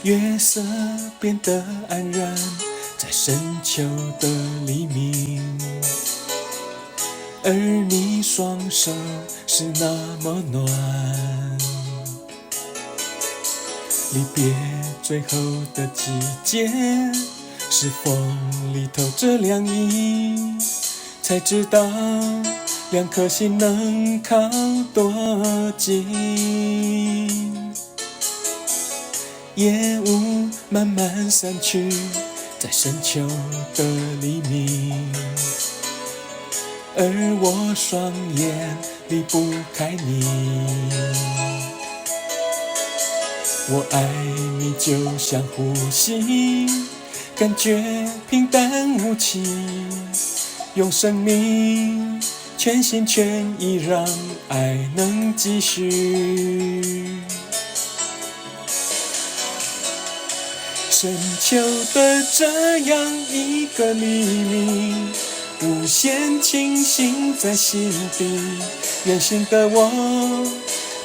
月色變得黯然，在深秋的黎明，而你雙手是那麼暖。離別最後的季節，是風裡透著涼意，才知道兩顆心能靠多近。夜霧慢慢散去，在深秋的黎明，而我雙眼離不開你。我愛你就像呼吸，感覺平淡無奇，用生命全心全意讓愛能繼續。深秋的這樣一個黎明，無限清醒在心底。遠行的我，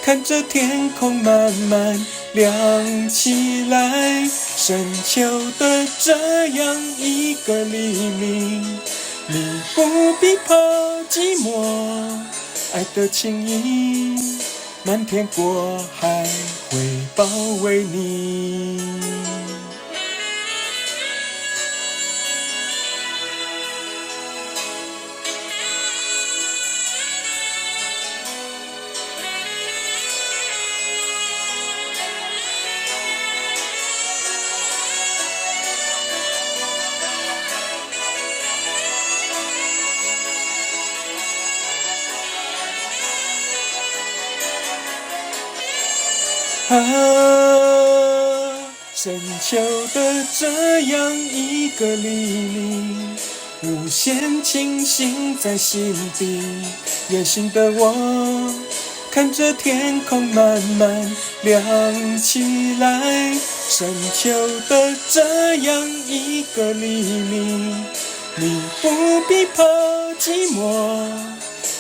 看著天空慢慢亮起來。深秋的這樣一個黎明，你不必怕寂寞，愛的情意瞞天過海會包圍你。啊，深秋的這樣一個黎明，無限清醒在心底。遠行的我，看著天空慢慢亮起來。深秋的這樣一個黎明，你不必怕寂寞，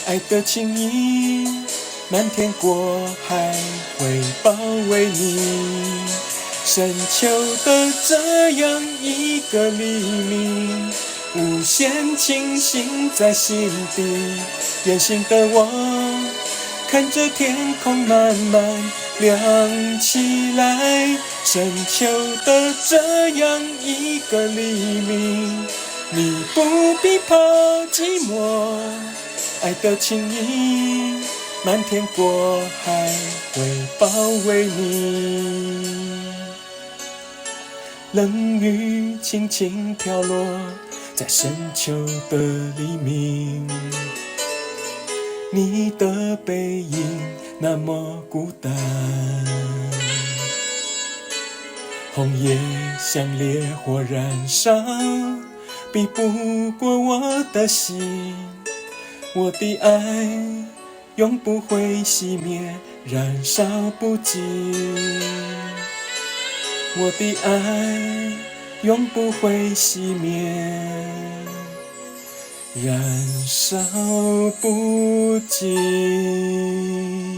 愛的情意瞞天過海會包圍你。深秋的這樣一個黎明，無限清醒在心底。遠行的我，看著天空慢慢亮起來。深秋的這樣一個黎明，你不必怕寂寞，愛的情意瞞天過海會包圍你。冷雨輕輕飄落在深秋的黎明，你的背影那麼孤單。紅葉像烈火燃燒，比不過我的心，我的愛永不會熄滅，燃燒不盡。我的愛永不會熄滅，燃燒不盡。